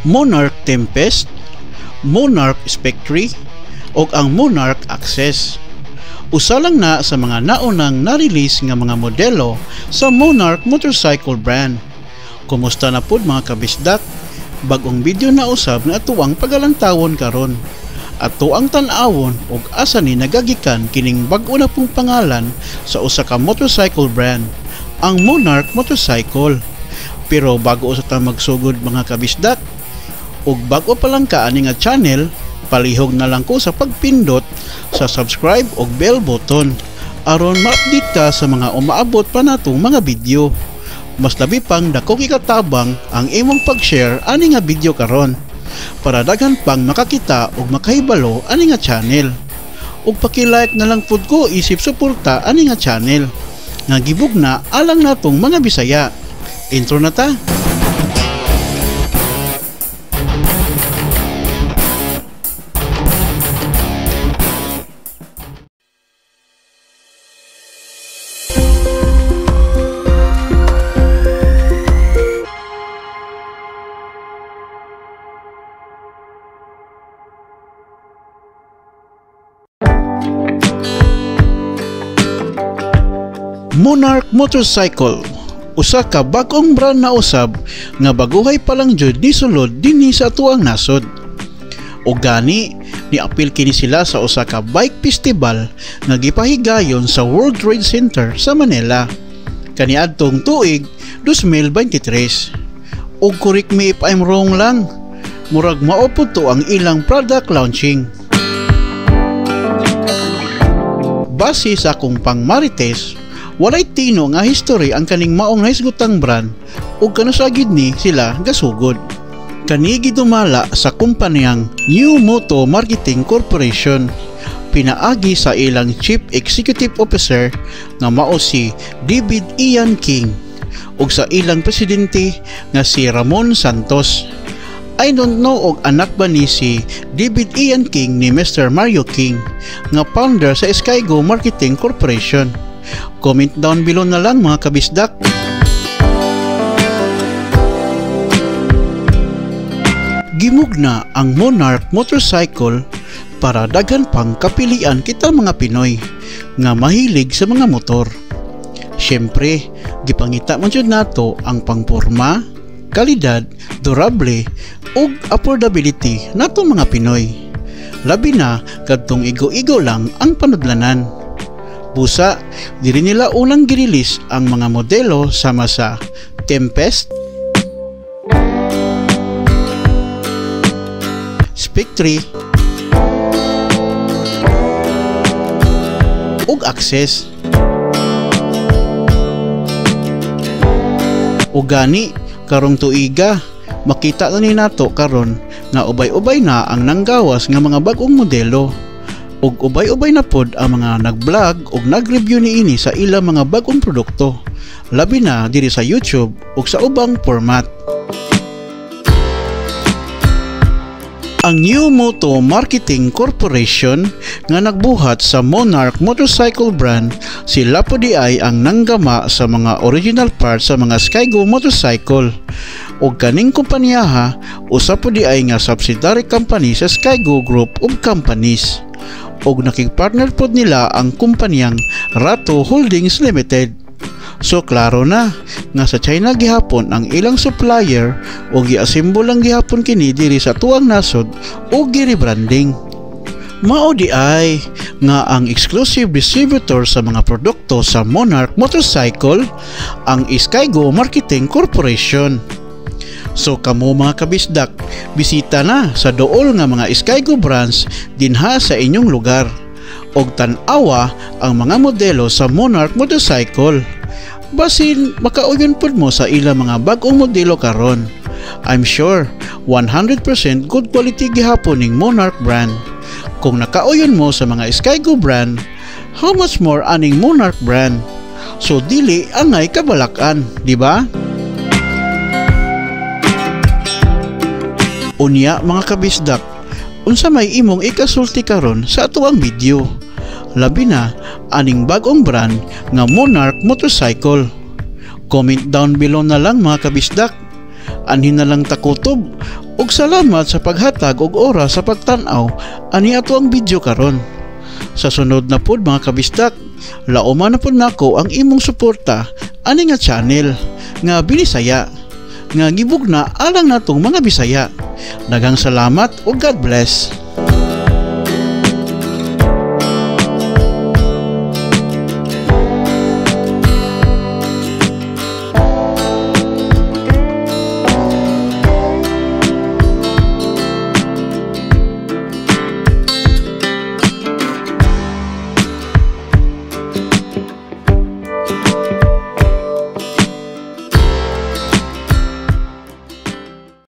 Monarch Tempest, Monarch Spectre, ug ang Monarch Access. Usa lang na sa mga naunang na-release nga mga modelo sa Monarch Motorcycle brand. Kumusta na pud, mga kabisdak? Bag-ong video na usab nga atuang pagalantawon karon. Ato ang tan-awon og asa ni nagagikan kining bag-o na pong pangalan sa usa ka motorcycle brand, ang Monarch Motorcycle. Pero bago usa ta magsugod, mga kabisdak, ug bag-o pa lang ka ani nga channel, palihog na lang ko sa pagpindot sa subscribe ug bell button aron ma-update ka sa mga umaabot pa natong mga video. Mas labi pang dako ikatabang ang imong pag-share ani nga video karon para daghan pang makakita ug makahibalo ani nga channel. Ug paki-like na lang pud ko isip suporta ani nga channel nga gibugna alang natong mga Bisaya. Intro na ta. Monarch Motorcycle, usa ka bag-ong brand na usab nga baguhay pa lang jud nisulod dinhi sa atuang nasod. Og gani niapil kini sila sa usa ka bike festival nga gipahigayon sa World Trade Center sa Manila kaniadtong tuig 2023. Og correct me if I'm wrong lang, murag mao pud to ang ilang product launching. Base sa akong pangmarites, walay tino nga history ang kaning maong nahisgutang brand ug kanus-a gyud ni sila gasugod. Kani gidumala sa kumpanyang New Moto Marketing Corporation pinaagi sa ilang Chief Executive Officer nga mao si David Ian King ug sa ilang presidente nga si Ramon Santos. I don't know og anak ba ni si David Ian King ni Mr. Mario King nga founder sa Skygo Marketing Corporation. Comment down below na lang, mga kabisdak. Gimugna ang Monarch Motorcycle para daghan pang kapilian kita mga Pinoy nga mahilig sa mga motor. Siyempre, gipangita man jud nato ang pangporma, kalidad, durable ug affordability nato mga Pinoy. Labi na kadtong igo-igo lang ang panudlanan. Busa, diri nila unang girelease ang mga modelo sama sa Tempest, Spectre, ug Access. Ug gani karong tuiga, makita na ni nato karon nga ubay-ubay na ang nanggawas nga mga bag-ong modelo. Ug ubay-ubay na pod ang mga nag-vlog ug nag-review niini sa ilang mga bag-ong produkto, labi na diri sa YouTube ug sa ubang format. Ang New Moto Marketing Corporation nga nagbuhat sa Monarch Motorcycle brand, sila po diay ang nanggama sa mga original parts sa mga Skygo motorcycle. Ug kaning kompanyaha, usa po diay nga subsidiary company sa Skygo Group of Companies. Og nakig-partner pod nila ang kumpanyang Rato Holdings Limited. So klaro na nga sa China gihapon ang ilang supplier ug giassemble lang gihapon kini diri sa tuang nasod ug gi-rebranding. Mao di ay nga ang exclusive distributor sa mga produkto sa Monarch Motorcycle ang Skygo Marketing Corporation. So kamo, mga kabisdak, bisita na sa dool nga mga Skygo branch dinha sa inyong lugar og tan-awa ang mga modelo sa Monarch Motorcycle. Basin makauyon pud mo sa ilang mga bag-ong modelo karon. I'm sure 100% good quality gihapon ning Monarch brand. Kung nakauyon mo sa mga Skygo brand, how much more aning Monarch brand? So dili angay kabalakan, di ba? Unya, mga kabisdak, unsa may imong ikasulti karon sa atuang video? Labi na aning bag-ong brand nga Monarch Motorcycle. Comment down below na lang, mga kabisdak. Anhi na lang ta kutob ug salamat sa paghatag og oras sa pagtan-aw ani ato ang video karon. Sa sunod na pod, mga kabistak, lauma na pod nako ang imong suporta ani nga channel nga Binisaya nga gibugna alang natong mga Bisaya. Daghang salamat ug God bless.